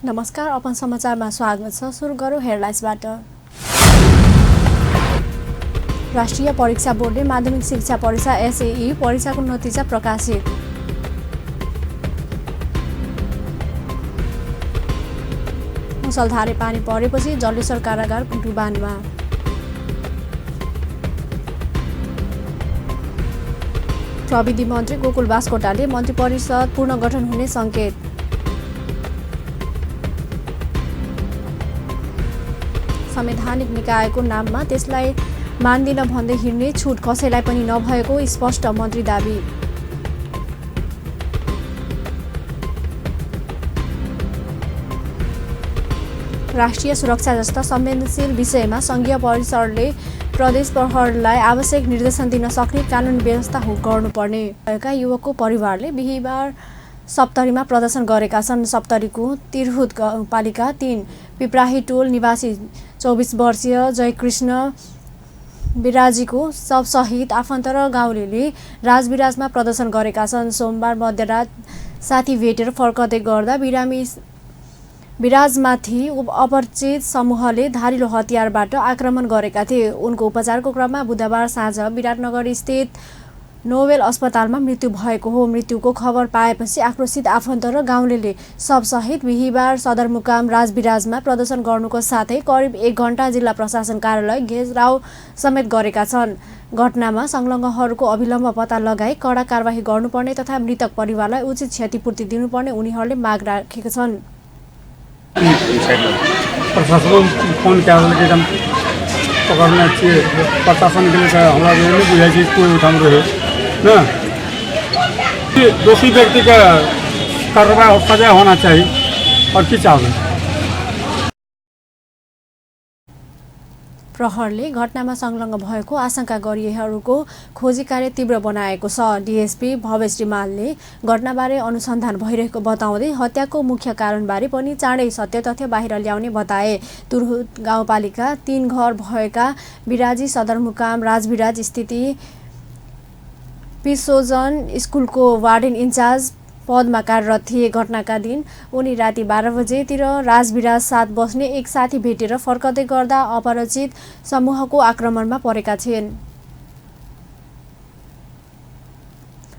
नमस्कार, अपन समाचारमा स्वागत छ। सुरु गरौँ हेडलाइन्सबाट। राष्ट्रिय परीक्षा बोर्डले माध्यमिक शिक्षा परीक्षा एसएई परीक्षाको नतिजा प्रकाशित। मुसलधारे पानी परेपछि जलेश्वर कारागार डुबानमा। प्रविधि मन्त्री गोकुल बास्कोटाले मन्त्री परिषद पुनर्गठन हुने सङ्केत। संवैधानिक निकायको नाममा त्यसलाई मान्दिन भन्दै हिँड्ने छुट कसैलाई पनि नभएको स्पष्ट मन्त्री दाबी। राष्ट्रिय सुरक्षा जस्ता संवेदनशील विषयमा सङ्घीय परिषदले प्रदेश प्रहरीलाई आवश्यक निर्देशन दिन सक्ने कानुनी व्यवस्था गर्नुपर्ने भएका युवकको परिवारले बिहिबार सप्तरीमा प्रदर्शन गरेका छन्। सप्तरीको तिरहुत गाउँपालिका 3 पिप्राही टोल निवासी 24 वर्षीय जयकृष्ण बिराजीको शवसहित आफन्त र गाउँलेले राजविराजमा प्रदर्शन गरेका छन्। सोमबार मध्यरात साथी भेटेर फर्कदै गर्दा बिराजमाथि अपरिचित समूहले धारिलो हतियारबाट आक्रमण गरेका थिए। उनको उपचारको क्रममा बुधबार साँझ विराटनगर स्थित नोबेल अस्पतालमा मृत्यु भएको हो। मृत्युको खबर पाएपछि आक्रोशित आफन्त र गाउँलेले शवसहित बिहिबार सदरमुकाम राजविराजमा प्रदर्शन गर्नुको साथै करिब 1 घण्टा जिल्ला प्रशासन कार्यालय घेराउ समेत गरेका छन्। घटनामा संलग्नहरूको अविलम्ब पत्ता लगाई कडा कारबाही गर्नुपर्ने तथा मृतक परिवारलाई उचित क्षतिपूर्ति दिनुपर्ने उनीहरूले माग राखेका छन्। प्रशासन के लिए हमारा बुझाई चीज कोई उठाम रहे ना, दोषी व्यक्ति का कार्रवाई सजा होना चाहिए और के चाहते प्रहरले घटनामा संलग्न भएको आशंका गरिएहरूको खोजी कार्य तीव्र बनाएको छ। डीएसपी भवेश रिमालले घटनाबारे अनुसन्धान भइरहेको बताउँदै हत्याको मुख्य कारणबारे पनि चाँडै सत्य तथ्य बाहिर ल्याउने बताए। तुरहुत गाउँपालिका 3 घर भएका बिराजी सदरमुकाम राजविराज स्थित पिसोजन स्कुलको वार्डेन इन्चार्ज पदमा कार्यरत थिए। घटनाका दिन उनी राति 12 बजेतिर राजविराज 7 बस्ने एक साथी भेटेर फर्कदै गर्दा अपरिचित समूहको आक्रमणमा परेका थिए।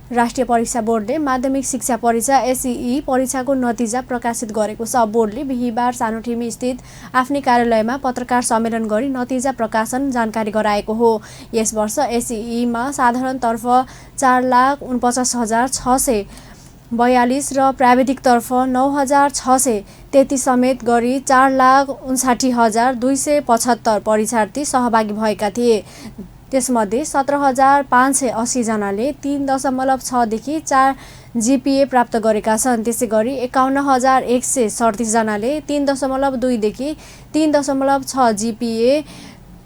राष्ट्रिय परीक्षा बोर्डले माध्यमिक शिक्षा परीक्षा एसएई परीक्षाको नतिजा प्रकाशित गरेको छ। बोर्डले बिहिबार सानोठिमी स्थित आफ्नै कार्यालयमा पत्रकार सम्मेलन गरी नतिजा प्रकाशन जानकारी गराएको हो। यस वर्ष एसएईमा साधारणतर्फ 4,49,642 र प्राविधिकतर्फ 9,633 समेत गरी 4,59,275 परीक्षार्थी सहभागी भएका थिए। त्यसमध्ये 17,580 जनाले 3.6 देखि 4 जीपीए प्राप्त गरेका छन्। त्यसैगरी 51,137 जनाले 3.2 देखि 3.6 जीपीए,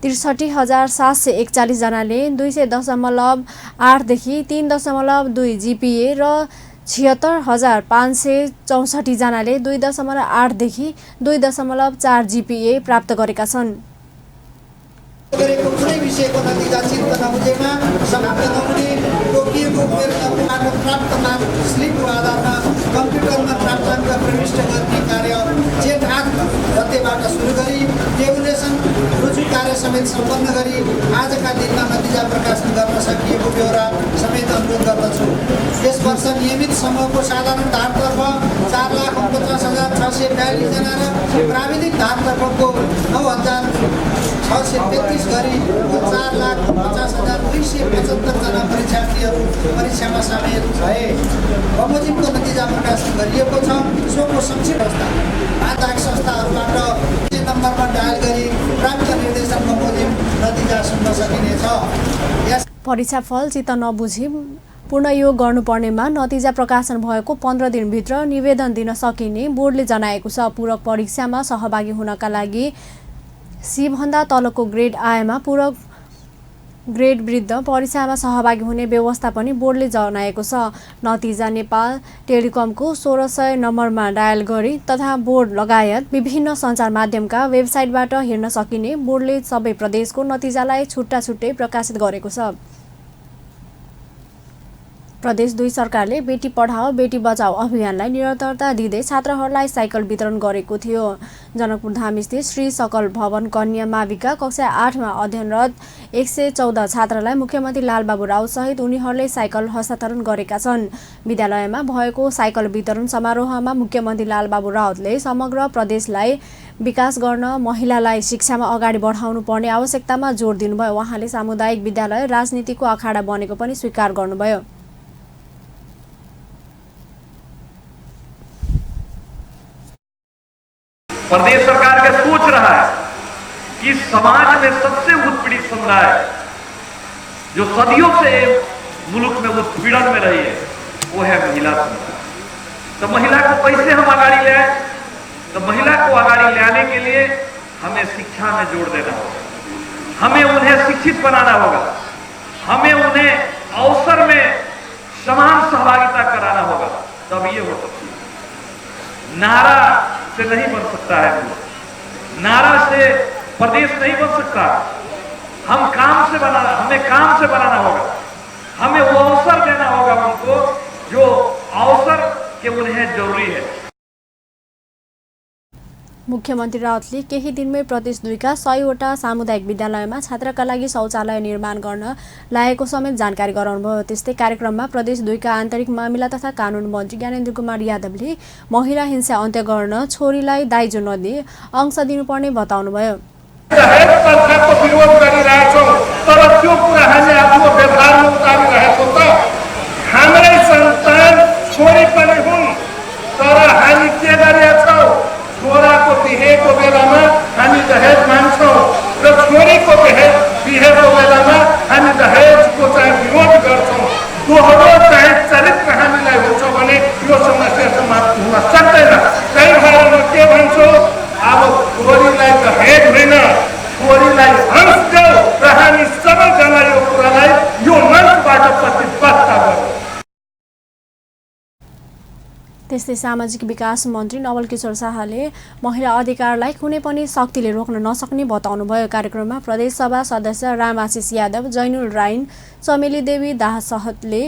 63,741 जनाले 200.8 देखि 3.2 जीपीए र 76,564 जनाले 2.8 देखि 2.4 जीपीए प्राप्त गरेका छन्। गरेको कुनै विषयको नतिजा चित्त नबुझेमा समाप्त नहुने तोकिएको उमेरबाट प्राप्त मार्क स्लिपको आधारमा कम्प्युटरमा प्राप्ताङ्क प्रविष्ट गर्ने कार्य जेठ 8 गतेबाट सुरु गरी टेबुलेसन रुजु कार्य समेत सम्पन्न गरी आजका दिनमा नतिजा प्रकाशन गर्न सकिएको ब्यौरा समेत अनुरोध गर्दछु। यस वर्ष नियमित समूहको साधारण धारतर्फ 4,49,642 जना र प्राविधिक धारतर्फको 9,633 गरी 4,50,275 जना परीक्षार्थीहरू परीक्षामा सामेल भए। बमोजिमको नतिजा प्रकाशन गरिएको छ। सोको संक्षिप्त अवस्था 5 संस्थाहरूबाट नम्बरमा डायल गरी प्राप्त निर्देशन बमोजिम नतिजा सुन्न सकिनेछ। परीक्षाफल चित्त नबुझी पुनःयोग गर्नुपर्नेमा नतिजा प्रकाशन भएको 15 दिनभित्र निवेदन दिन सकिने बोर्डले जनाएको छ। पूरक परीक्षामा सहभागी हुनका लागि सीभन्दा तलको ग्रेड आएमा पूरक ग्रेड वृद्ध परीक्षामा सहभागी हुने व्यवस्था पनि बोर्डले जनाएको छ। नतिजा नेपाल टेलिकमको 1600 नम्बरमा डायल गरी तथा बोर्ड लगायत विभिन्न सञ्चार माध्यमका वेबसाइटबाट हेर्न सकिने बोर्डले सबै प्रदेशको नतिजालाई छुट्टा छुट्टै प्रकाशित गरेको छ। प्रदेश 2 सरकारले बेटी पढाओ बेटी बचाओ अभियानलाई निरन्तरता दिँदै छात्रहरूलाई साइकल वितरण गरेको थियो। जनकपुर धाम स्थित श्री सकल भवन कन्या माविका कक्षा 8 मा अध्ययनरत 114 छात्रलाई मुख्यमन्त्री लालबाबु राउत सहित उनीहरूले साइकल हस्तान्तरण गरेका छन्। विद्यालयमा भएको साइकल वितरण समारोहमा मुख्यमन्त्री लालबाबु राउतले समग्र प्रदेशलाई विकास गर्न महिलालाई शिक्षामा अगाडि बढाउनु पर्ने आवश्यकतामा जोड दिनुभयो। उहाँले सामुदायिक विद्यालय राजनीतिको अखाडा बनेको पनि स्वीकार गर्नुभयो। प्रदेश सरकार का सोच रहा है कि समाज में सबसे उत्पीड़ित समुदाय जो सदियों से मुल्क में उत्पीड़न में रही है वो है महिला समुदाय। तो महिला को कैसे हम आगाड़ी ले आए? तो महिला को आगाड़ी लाने के लिए हमें शिक्षा में जोड़ देना होगा, हमें उन्हें शिक्षित बनाना होगा, हमें उन्हें अवसर में समान सहभागिता कराना होगा, तब ये हो सकता है। नारा से नहीं बन सकता है, नारा से प्रदेश नहीं बन सकता। हमें काम से बनाना होगा, हमें वो अवसर देना होगा उनको जो अवसर के उन्हें जरूरी है। मुख्यमन्त्री राउतले केही दिनमै प्रदेश 2 का 100वटा सामुदायिक विद्यालयमा छात्रका लागि शौचालय निर्माण गर्न लागेको समेत जानकारी गराउनुभयो। त्यस्तै कार्यक्रममा प्रदेश 2 का आन्तरिक मामिला तथा कानुन मन्त्री ज्ञानेन्द्र कुमार यादवले महिला हिंसा अन्त्य गर्न छोरीलाई दाइजो नदिई अंश दिनुपर्ने बताउनुभयो। छोराको बिहेको बेलामा हामी दहेज मान्छौँ र छोरीको बिहेको बेलामा हामी दहेजको चाहिँ विरोध गर्छौँ। दोहोरो चाहिँ चरित्र हामीलाई हुन्छ भने यो समस्या समाप्त हुन सक्दैन। त्यही भएर म के भन्छु, अब छोरीलाई दहेज होइन, छोरीलाई अंश देऊ र हामी सबैजना यो कुरालाई यो मञ्चबाट प्रतिबद्ध गरौँ। त्यस्तै सामाजिक विकास मन्त्री नवल किशोर शाहले महिला अधिकारलाई कुनै पनि शक्तिले रोक्न नसक्ने बताउनुभयो। कार्यक्रममा प्रदेशसभा सदस्य रामआशिष यादव, जैनुल राइन, चमेली देवी दाहसहतले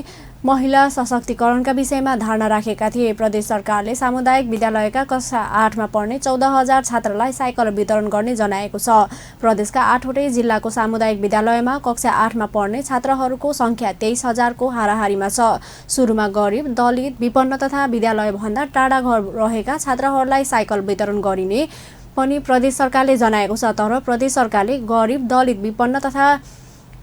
महिला सशक्तिकरणका विषयमा धारणा राखेका थिए। प्रदेश सरकारले सामुदायिक विद्यालयका कक्षा 8 मा पढ्ने 14,000 छात्रलाई साइकल वितरण गर्ने जनाएको छ। प्रदेशका 8वटै जिल्लाको सामुदायिक विद्यालयमा कक्षा 8 मा पढ्ने छात्रहरूको संख्या 23,000 को हाराहारीमा छ। सुरुमा गरिब, दलित, विपन्न तथा विद्यालयभन्दा टाढा घर रहेका छात्रहरूलाई साइकल वितरण गरिने पनि प्रदेश सरकारले जनाएको छ। तर प्रदेश सरकारले गरिब, दलित, विपन्न तथा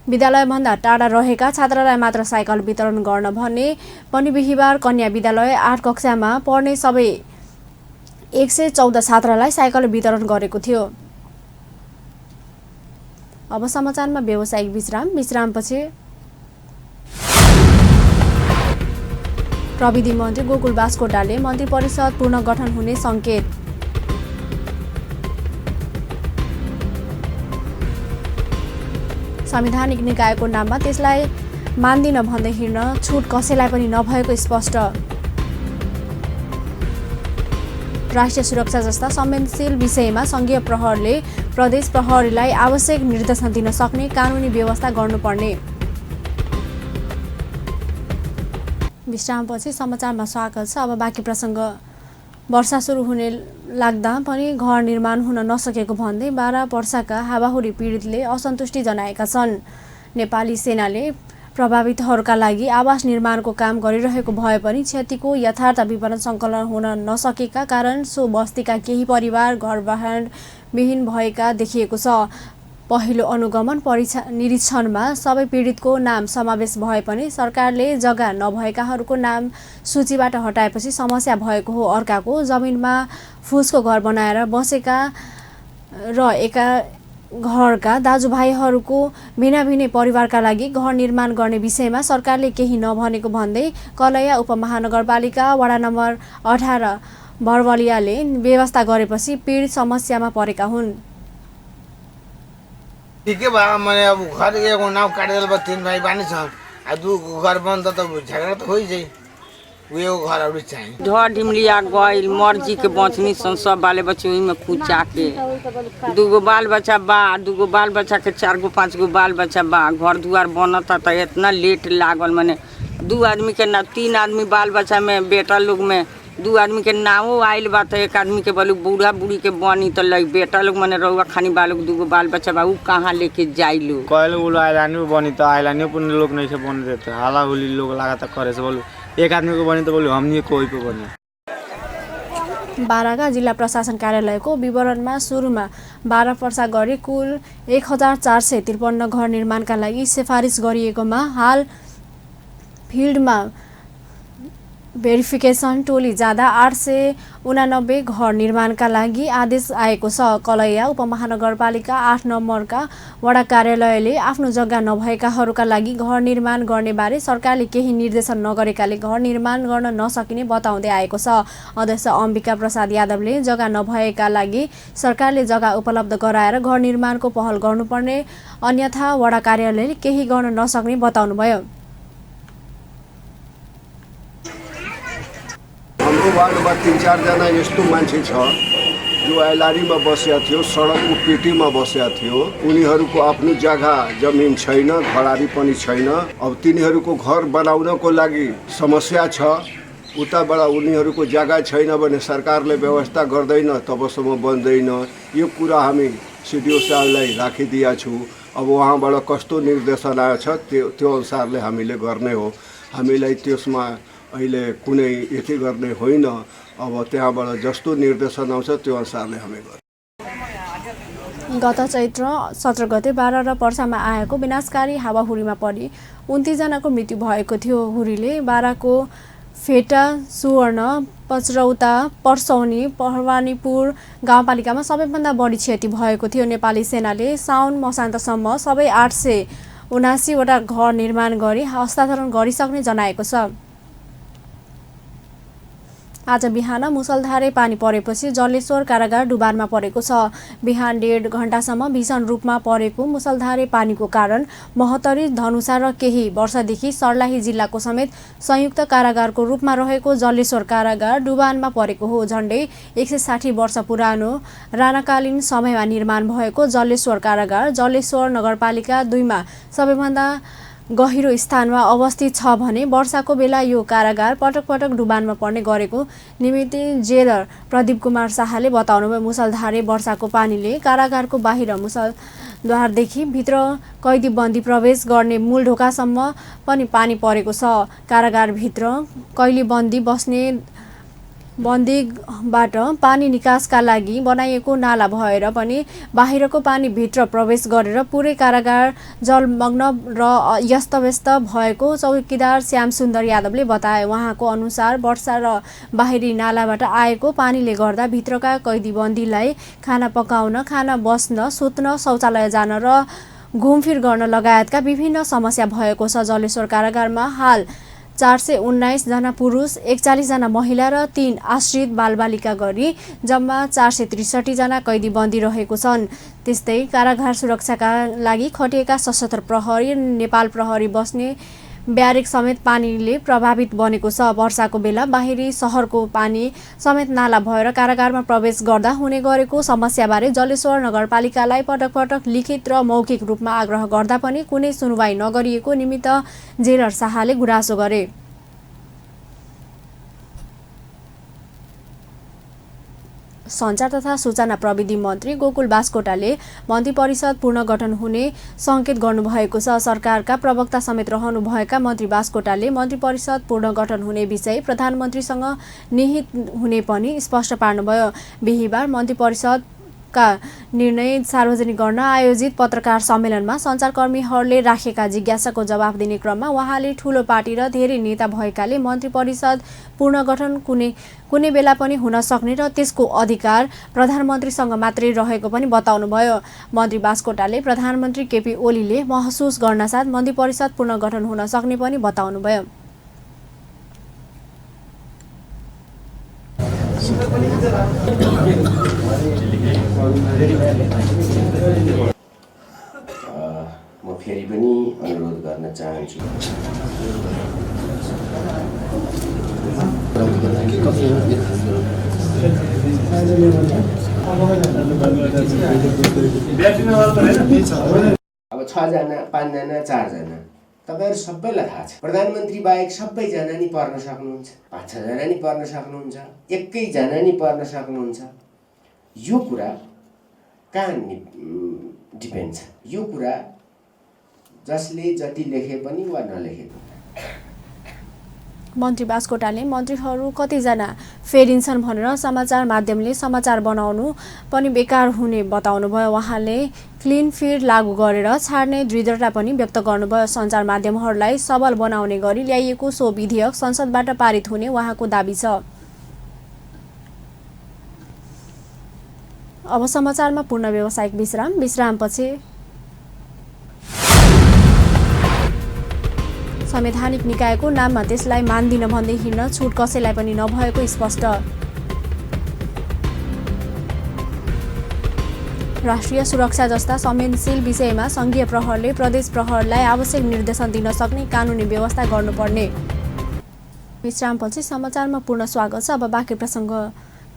विद्यालयभन्दा टाढा रहेका छात्रलाई मात्र साइकल वितरण गर्न भन्ने पनि बिहिबार कन्या विद्यालय 8 कक्षामा पढ्ने सबै 114 छात्रलाई साइकल वितरण गरेको थियो। अब समाचारमा व्यावसायिक विश्रामपछि प्रविधि मन्त्री गोकुल बास्कोटाले मन्त्री परिषद पुनर्गठन हुने संकेत। संवैधानिक निकायको नाममा त्यसलाई मान्दिन भन्दै हिँड्न छुट कसैलाई पनि नभएको स्पष्ट। राष्ट्रिय सुरक्षा जस्ता संवेदनशील विषयमा संघीय प्रहरले प्रदेश प्रहरीलाई आवश्यक निर्देशन दिन सक्ने कानुनी व्यवस्था गर्नुपर्ने। विश्रामपछि समाचारमा स्वागत छ। अब बाँकी प्रसङ्ग। वर्षा सुरु हुने लाग्दा पनि घर निर्माण हुन नसकेको भन्दै 12 वर्षका हावाहुरी पीडितले असन्तुष्टि जनाएका छन्। नेपाली सेनाले प्रभावितहरूका लागि आवास निर्माणको काम गरिरहेको भए पनि क्षतिको यथार्थ विवरण सङ्कलन हुन नसकेका कारण सो बस्तीका केही परिवार घरविहीन भएका देखिएको छ। पहिलो अनुगमन निरीक्षणमा सबै पीडितको नाम समावेश भए पनि सरकारले जग्गा नभएकाहरूको नाम सूचीबाट हटाएपछि समस्या भएको हो। अर्काको जमिनमा फुसको घर बनाएर बसेका र एका घरका दाजुभाइहरूको भिन्नै परिवारका लागि घर निर्माण गर्ने विषयमा सरकारले केही नभनेको भन्दै कलैया उपमहानगरपालिका वडा नम्बर 18 बरवलियाले व्यवस्था गरेपछि पीडित समस्यामा परेका हुन्। ठिकै भयो, मैले अब घर एगो नाव काटेर 3 भाइ बानी छ, दू घर बन्द त झगडा त होइ जाइ, उयो घरहरू चाहिँ ढोर ढिमलिया गइल मर्जी के बचनी सन सब बाले बच्चे ओही में पूछा के 2 गो बाल बच्चा बा, 2 गो बाल बच्चा के 4 गो 5 गो बाल बच्चा बा, घर दुआर बनता त इतना लेट लागल। माने दू आदमी के ना 3 आदमी बाल बच्चा में बेटा लोग में 2 आदमी के नावो आइल बा त 1 आदमी के बोलू बूढ़ा बूढ़ी के बनी त लग बेटा लोग मने रहुआ खानी बालू 2 बाल बच्चा बा उ कहाँ लेके जाइलो कहले बोलो आइलानी बनी त आइलानी पनि लोग नहीं से बन देते हाला हुली लोग लगातार करे से बोलू 1 आदमी को बनी त बोलू हमनी कोही को बनी बाराका जिल्ला प्रशासन कार्यालयको विवरणमा सुरुमा 12 वर्ष गरी कुल 1453 घर निर्माणका लागि सिफारिस गरिएकोमा हाल फिल्डमा भेरिफिकेसन टोली जाँदा 889 घर निर्माणका लागि आदेश आएको छ। कलैया उपमहानगरपालिका 8 नम्बरका वडा कार्यालयले आफ्नो जग्गा नभएकाहरूका लागि घर निर्माण गर्ने बारे सरकारले केही निर्देशन नगरेकाले घर निर्माण गर्न नसकिने बताउँदै आएको छ। अध्यक्ष अम्बिका प्रसाद यादवले जग्गा नभएका लागि सरकारले जग्गा उपलब्ध गराएर घर निर्माणको पहल गर्नुपर्ने अन्यथा वडा कार्यालयले केही गर्न नसक्ने बताउनुभयो। हाम्रो वार्डमा 3-4 जना यस्तो मान्छे छ जो आइलारीमा बसेका थियो, सडकको पेटीमा बसेका थियो। उनीहरूको आफ्नो जग्गा जमिन छैन, घरारी पनि छैन। अब तिनीहरूको घर बनाउनको लागि समस्या छ। उताबाट उनीहरूको जग्गा छैन भने सरकारले व्यवस्था गर्दैन तबसम्म बन्दैन। यो कुरा हामी सिडिओ साहबलाई राखिदिया छु। अब उहाँबाट कस्तो निर्देशन आएछ त्यो अनुसारले हामीले गर्ने हो। हामीलाई त्यसमा अहिले कुनै यति गर्ने होइन। अब त्यहाँबाट जस्तो निर्देशन आउँछ त्यो अनुसारले हामी गर्छौँ। गत चैत्र 17 गते 12 र पर्सामा आएको विनाशकारी हावाहुरीमा परि 29 जनाको मृत्यु भएको थियो। हुरीले बाराको फेटा, सुवर्ण, पचरौता, पर्सौनी, भवानीपुर गाउँपालिकामा सबैभन्दा बढी क्षति भएको थियो। नेपाली सेनाले साउन मसान्तसम्म सबै 879 वटा घर निर्माण गरी हस्तान्तरण गरिसक्ने जनाएको छ। आज बिहान मुसलधारे पानी परेपछि जलेश्वर कारागार डुबानमा परेको छ। बिहान 1.5 घण्टासम्म भीषण रूपमा परेको मुसलधारे पानीको कारण महोत्तरी, धनुषा र केही वर्षदेखि सर्लाही जिल्लाको समेत संयुक्त कारागारको रूपमा रहेको जलेश्वर कारागार डुबानमा परेको हो। झण्डै 160 वर्ष पुरानो राणाकालीन समयमा निर्माण भएको जलेश्वर कारागार जलेश्वर नगरपालिका 2 मा सबैभन्दा गहिरो स्थानमा अवस्थित छ भने वर्षाको बेला यो कारागार पटक पटक डुबानमा पर्ने गरेको निमित्त जेलर प्रदीप कुमार शाहले बताउनुभयो। मुसलधारे वर्षाको पानीले कारागारको बाहिर मुसलद्वारदेखि भित्र कैदी बन्दी प्रवेश गर्ने मूल ढोकासम्म पनि पानी परेको छ। कारागारभित्र कैदी बन्दी बस्ने बन्दीबाट पानी निकासका लागि बनाइएको नाला भएर पनि बाहिरको पानी भित्र प्रवेश गरेर पुरै कारागार जलमग्न र यस्तव्यस्त भएको चौकीदार श्याम सुन्दर यादवले बताए। उहाँको अनुसार वर्षा र बाहिरी नालाबाट आएको पानीले गर्दा भित्रका कैदी बन्दीलाई खाना पकाउन, खाना बस्न, सुत्न, शौचालय जान र घुमफिर गर्न लगायतका विभिन्न समस्या भएको छ। जलेश्वर कारागारमा हाल 419 जना पुरुष, 41 जना महिला र 3 आश्रित बालबालिका गरी जम्मा 463 जना कैदी बन्दी रहेको छन्। त्यस्तै कारागार सुरक्षाका लागि खटिएका सशस्त्र प्रहरी, नेपाल प्रहरी बस्ने ब्यारेक समेत पानीले प्रभावित बनेको छ। वर्षाको बेला बाहिरी सहरको पानी समेत नाला भएर कारागारमा प्रवेश गर्दा हुने गरेको समस्याबारे जलेश्वर नगरपालिकालाई पटक पटक लिखित र मौखिक रूपमा आग्रह गर्दा पनि कुनै सुनवाई नगरिएको निमित्त जेलर शाहले गुनासो गरे। सञ्चार तथा सूचना प्रविधि मन्त्री गोकुल बास्कोटाले मन्त्री परिषद पुनर्गठन हुने संकेत गर्नुभएको छ। सरकारका प्रवक्ता समेत रहनुभएका मन्त्री बास्कोटाले मन्त्री परिषद पुनर्गठन हुने विषय प्रधानमन्त्रीसँग निहित हुने पनि स्पष्ट पार्नुभयो। बिहिबार मन्त्री परिषद का निर्णय सार्वजनिक गर्न आयोजित पत्रकार सम्मेलनमा सञ्चारकर्मीहरूले राखेका जिज्ञासाको जवाफ दिने क्रममा उहाँले ठूलो पार्टी र धेरै नेता भएकाले मन्त्री परिषद पुनर्गठन कुनै बेला पनि हुन सक्ने र त्यसको अधिकार प्रधानमन्त्रीसँग मात्रै रहेको पनि बताउनुभयो। मन्त्री बास्कोटाले प्रधानमन्त्री केपी ओलीले महसुस गर्नासाथ मन्त्री परिषद पुनर्गठन हुन सक्ने पनि बताउनुभयो। म फेरि पनि अनुरोध गर्न चाहन्छु अब 6 जना 5 जना 4 जना तपाईहरु सबैलाई थाहा छ प्रधानमन्त्री बाहेक सबैजना नि पर्न सक्नुहुन्छ 5-6 जना नि पर्न सक्नुहुन्छ एकै जना नि पर्न सक्नुहुन्छ यो कुरा कहाँ डिपेन्ड छ यो कुरा जसले जति लेखे पनि वा नलेखे मन्त्री बास्कोटाले मन्त्रीहरू कतिजना फेरिन्छन् भनेर समाचार माध्यमले समाचार बनाउनु पनि बेकार हुने बताउनुभयो। उहाँले क्लिन फिड लागू गरेर छाड्ने दृढता पनि व्यक्त गर्नुभयो। सञ्चार माध्यमहरूलाई सबल बनाउने गरी ल्याइएको सो विधेयक संसदबाट पारित हुने उहाँको दाबी छ। अब समाचारमा पूर्ण व्यावसायिक विश्रामपछि संवैधानिक निकायको नाममा त्यसलाई मान्दिन भन्दै हिँड्न छुट कसैलाई पनि नभएको स्पष्ट। राष्ट्रिय सुरक्षा जस्ता संवेदनशील विषयमा संघीय प्रहरले प्रदेश प्रहरलाई आवश्यक निर्देशन दिन सक्ने कानुनी व्यवस्था गर्नुपर्ने। विश्रामपछि समाचारमा पूर्ण स्वागत छ। अब बाँकी प्रसङ्ग।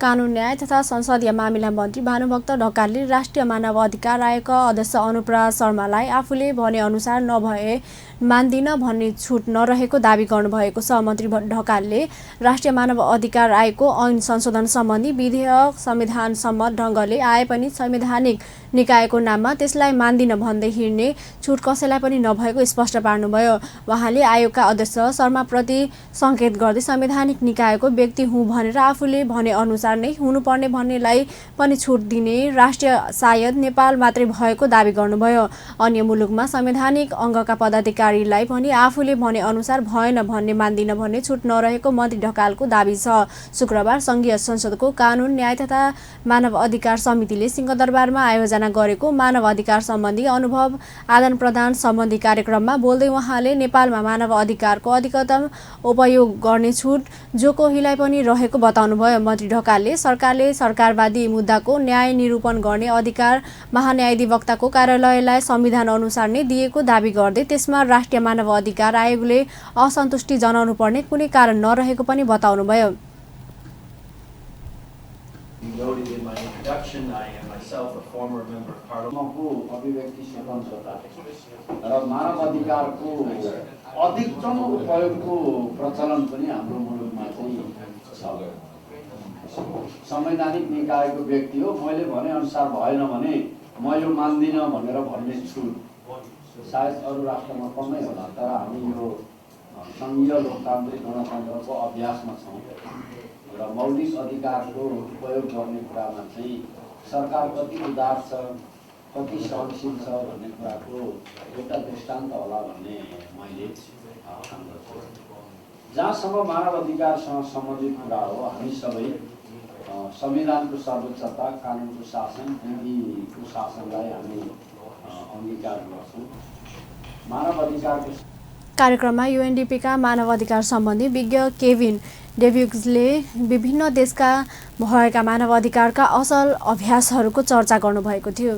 कानुन न्याय तथा संसदीय मामिला मन्त्री भानुभक्त ढकालले राष्ट्रिय मानव अधिकार आयोगका अध्यक्ष अनुप्रा शर्मालाई आफूले भने अनुसार नभए मान्दिन भन्ने छुट नरहेको दावी गर्नुभएको छ। मन्त्री ढकालले राष्ट्रिय मानव अधिकार आयोगको ऐन संशोधन सम्बन्धी विधेयक संविधान सम्मत ढङ्गले आए पनि संवैधानिक निकायको नाममा त्यसलाई मान्दिन भन्दै हिँड्ने छुट कसैलाई पनि नभएको स्पष्ट पार्नुभयो। उहाँले आयोगका अध्यक्ष शर्माप्रति सङ्केत गर्दै संवैधानिक निकायको व्यक्ति हुँ भनेर आफूले भने अनुसार नै हुनुपर्ने भन्नेलाई पनि छुट दिने राष्ट्रिय सायद नेपाल मात्रै भएको दावी गर्नुभयो। अन्य मुलुकमा संवैधानिक अङ्गका पदाधिकारीलाई पनि आफूले भने अनुसार भएन भन्ने मान्दिन भन्ने छुट नरहेको मन्त्री ढकालको दावी छ। शुक्रबार संघीय संसदको कानुन न्याय तथा मानव अधिकार समितिले सिंहदरबारमा आयोजना गरेको मानव अधिकार सम्बन्धी अनुभव आदान प्रदान सम्बन्धी कार्यक्रममा बोल्दै उहाँले नेपालमा मानव अधिकारको अधिकतम उपयोग गर्ने छुट जो कोहीलाई पनि रहेको बताउनुभयो। मन्त्री ढकालले सरकारले सरकारवादी मुद्दाको न्याय निरूपण गर्ने अधिकार महान्यायाधिवक्ताको कार्यालयलाई संविधान अनुसार नै दिएको दावी गर्दै त्यसमा राष्ट्रिय मानव अधिकार आयोगले असन्तुष्टि जनाउनु पर्ने कुनै कारण नरहेको पनि बताउनुभयो। अभिव्यक्ति स्वतन्त्रता र मानव अधिकारको अधिकतम उपयोगको प्रचलन पनि हाम्रो मुलुकमा चाहिँ छ। संवैधानिक निकायको व्यक्ति हो, मैले भने अनुसार भएन भने म यो मान्दिनँ भनेर भन्ने छुट सायद अरू राष्ट्रमा कमै होला, तर हामी यो सङ्घीय लोकतान्त्रिक गणतन्त्रको अभ्यासमा छौँ र मौलिक अधिकारको उपयोग गर्ने कुरामा चाहिँ सरकार कति उदार छ, कति सहनशील छ भन्ने कुराको एउटा दृष्टान्त होला भन्ने मैले ठान्दछु। जहाँसम्म मानव अधिकारसँग सम्बन्धित कुरा हो, हामी सबै संविधानको सर्वोच्चता, कानुनको शासन, विधिको शासनलाई हामी अङ्गीकार गर्छौँ। मानव अधिकारको कार्यक्रममा युएनडिपीका मानव अधिकार सम्बन्धी विज्ञ केभिन डेभिग्सले विभिन्न देशका भएका मानव अधिकारका असल अभ्यासहरूको चर्चा गर्नुभएको थियो।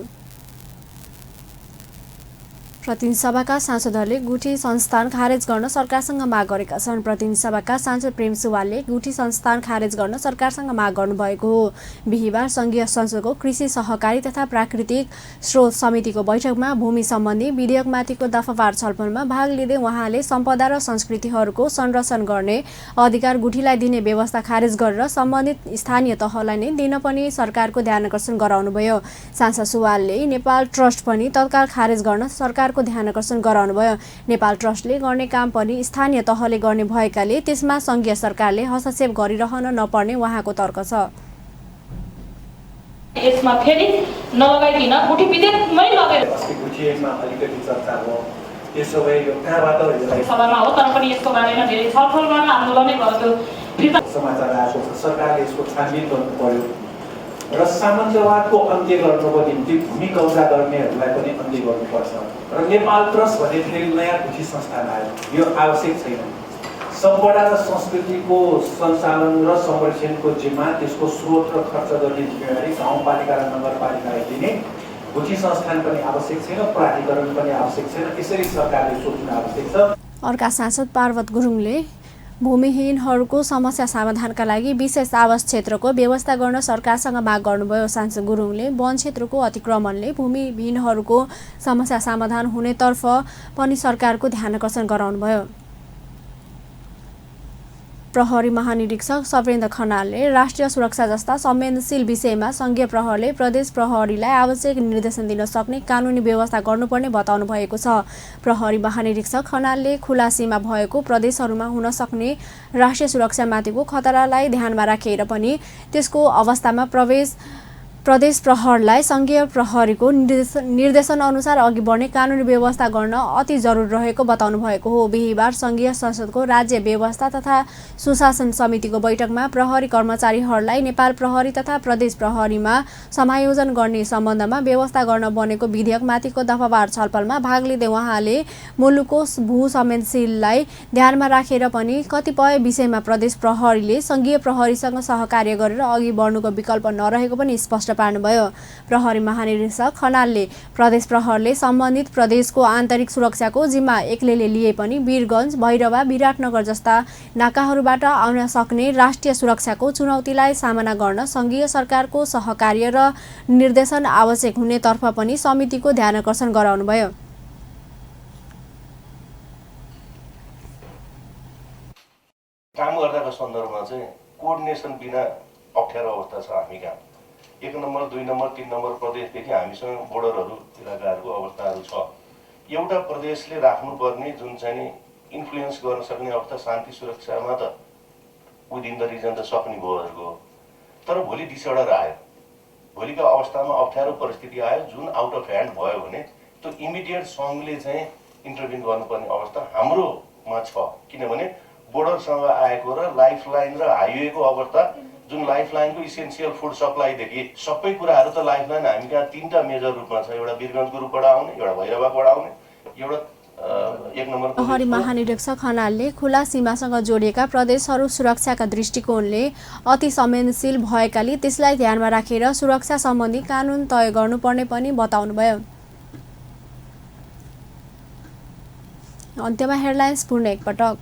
प्रतिनिधि सभाका सांसदहरूले गुठी संस्थान खारेज गर्न सरकारसँग माग गरेका छन्। प्रतिनिधि सभाका सांसद प्रेम सुवालले गुठी संस्थान खारेज गर्न सरकारसँग माग गर्नुभएको हो। बिहिबार संघीय संसदको कृषि सहकारी तथा प्राकृतिक स्रोत समितिको बैठकमा भूमि सम्बन्धी विधेयकमाथिको दफावार छलफलमा भाग लिँदै उहाँले सम्पदा र संस्कृतिहरूको संरक्षण गर्ने अधिकार गुठीलाई दिने व्यवस्था खारेज गरेर सम्बन्धित स्थानीय तहलाई नै दिन पनि सरकारको ध्यानकर्षण गराउनुभयो। सांसद सुवालले नेपाल ट्रस्ट पनि तत्काल खारेज गर्न सरकारको ध्यानकर्षण गराउनुभयो। नेपाल ट्रस्टले गर्ने काम पनि स्थानीय तहले गर्ने भएकाले त्यसमा संघीय सरकारले हस्तक्षेप गरिरहन नपर्ने उहाँको तर्क छ। यसमा फेरि नलगाइदिन गुठी विधेयकमै लगेर गुठीमा अलिकति चर्चा हो, त्यसो भए यो कहाँबाट सभामा हो, तर पनि यसको बारेमा धेरै छलफल गर्न आन्दोलनै गर्यो। समाचार आएको छ, सरकारले यसको छानबिन गर्नु पर्यो र सामन्तवादको अन्त्य गर्नको निम्ति भूमि कब्जा गर्नेहरूलाई पनि अन्त्य गर्नुपर्छ र नेपाल ट्रस्ट भन्ने फेरि नयाँ गुठी संस्थान आयो, यो आवश्यक छैन। सम्पदा र संस्कृतिको सञ्चालन र संरक्षणको जिम्मा, त्यसको स्रोत र खर्च गर्ने जिम्मेवारी गाउँपालिका र नगरपालिकालाई दिने गुठी संस्थान पनि आवश्यक छैन, प्राधिकरण पनि आवश्यक छैन। यसरी सरकारले सोच्नु आवश्यक छ। अर्का सांसद पार्वत गुरुङले भूमिहीनहरूको समस्या समाधानका लागि विशेष आवास क्षेत्रको व्यवस्था गर्न सरकारसँग माग गर्नुभयो। सांसद गुरुङले वन क्षेत्रको अतिक्रमणले भूमिहीनहरूको समस्या समाधान हुनेतर्फ पनि सरकारको ध्यान आकर्षण गराउनुभयो। प्रहरी महानिरीक्षक सवेन्द्र खनालले राष्ट्रिय सुरक्षा जस्ता संवेदनशील विषयमा संघीय प्रहरीले प्रदेश प्रहरीलाई आवश्यक निर्देशन दिन सक्ने कानुनी व्यवस्था गर्नुपर्ने बताउनु भएको छ। प्रहरी महानिरीक्षक खनालले खुला सीमा भएको प्रदेशहरूमा हुन सक्ने राष्ट्रिय सुरक्षामाथिको खतरालाई ध्यानमा राखेर पनि त्यसको अवस्थामा प्रदेश प्रहरीलाई संघीय प्रहरीको निर्देशन अनुसार अघि बढ्ने कानुनी व्यवस्था गर्न अति जरुरी रहेको बताउनु भएको हो। बिहीबार संघीय संसदको राज्य व्यवस्था तथा सुशासन समितिको बैठकमा प्रहरी कर्मचारीहरूलाई नेपाल प्रहरी तथा प्रदेश प्रहरीमा समायोजन गर्ने सम्बन्धमा व्यवस्था गर्न बनेको विधेयकमाथिको दफावार छलफलमा भाग लिँदै उहाँले मुलुकको भू संवेदनशीललाई ध्यानमा राखेर पनि कतिपय विषयमा प्रदेश प्रहरीले संघीय प्रहरीसँग सहकार्य गरेर अघि बढ्नुको विकल्प नरहेको पनि स्पष्ट पार्नुभयो। प्रहरी महानिरीक्षक खनालले प्रदेश प्रहरीले सम्बन्धित प्रदेशको आन्तरिक सुरक्षाको जिम्मा एक्लैले लिए पनि वीरगञ्ज, भैरवा, विराटनगर जस्ता नाकाहरूबाट आउन सक्ने राष्ट्रिय सुरक्षाको चुनौतीलाई सामना गर्न संघीय सरकारको सहकार्य र निर्देशन आवश्यक हुनेतर्फ पनि समितिको ध्यान आकर्षण गराउनुभयो। काम गर्दाको सन्दर्भमा चाहिँ कोअर्डिनेसन बिना अप्ठ्यारो अवस्था छ। हामी कहाँ 1 नम्बर 2 नम्बर 3 नम्बर प्रदेशदेखि हामीसँग बोर्डरहरू इलाकाहरूको अवस्थाहरू छ। एउटा प्रदेशले राख्नुपर्ने जुन चाहिँ इन्फ्लुएन्स गर्न सक्ने अवस्था शान्ति सुरक्षामा त विदिन द रिजन त सक्ने भोहरूको, तर भोलि डिसअर्डर आयो, भोलिको अवस्थामा अप्ठ्यारो परिस्थिति आयो जुन आउट अफ ह्यान्ड भयो भने त्यो इमिडिएट सङ्घले चाहिँ इन्टरभ्युन गर्नुपर्ने अवस्था हाम्रोमा छ। किनभने बोर्डरसँग आएको र लाइफलाइन र हाइवेको अवस्था जुन लाइफलाइनको इसेन्सियल फुड सप्लाईदेखि सबै कुराहरू त लाइफलाइन हामी कहाँ 3टा मेजर रूपमा छ। एउटा वीरगञ्जको रूपबाट आउने, एउटा भैरवाबाट आउने, एउटा 1 नम्बर। प्रहरी महानिरीक्षक खनालले खुला सीमासँग जोडिएका प्रदेशहरू सुरक्षाका दृष्टिकोणले अति संवेदनशील भएकाले त्यसलाई ध्यानमा राखेर सुरक्षा सम्बन्धी कानुन तय गर्नुपर्ने पनि बताउनुभयो। अन्त्यमा हेडलाइन्स पुनः एकपटक।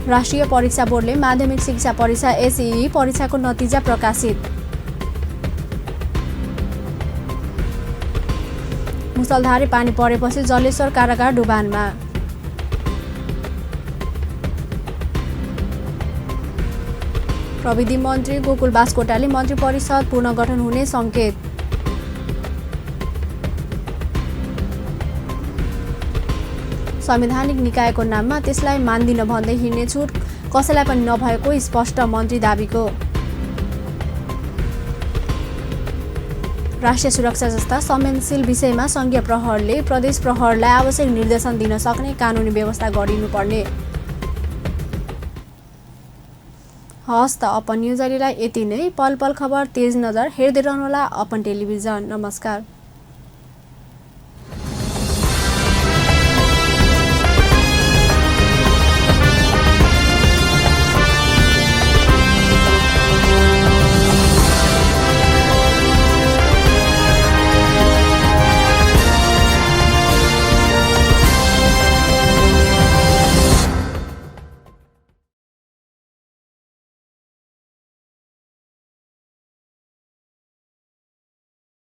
राष्ट्रिय परीक्षा बोर्डले माध्यमिक शिक्षा परीक्षा एसईई परीक्षाको नतिजा प्रकाशित। मुसलधारे पानी परेपछि जलेश्वर कारागार डुबानमा। प्रविधि मन्त्री गोकुल बास्कोटाले मन्त्री परिषद पुनर्गठन हुने संकेत। संवैधानिक निकायको नाममा त्यसलाई मान्दिन भन्दै हिँड्ने छुट कसैलाई पनि नभएको स्पष्ट मन्त्री दाबीको। राष्ट्रिय सुरक्षा जस्ता संवेदनशील विषयमा संघीय प्रहरीले प्रदेश प्रहरीलाई आवश्यक निर्देशन दिन सक्ने कानुनी व्यवस्था गरिनुपर्ने। हस् त अपन न्युज अहिलेलाई यति नै। पल पल खबर तेज नजर हेर्दै रहनुहोला अपन टेलिभिजन। नमस्कार।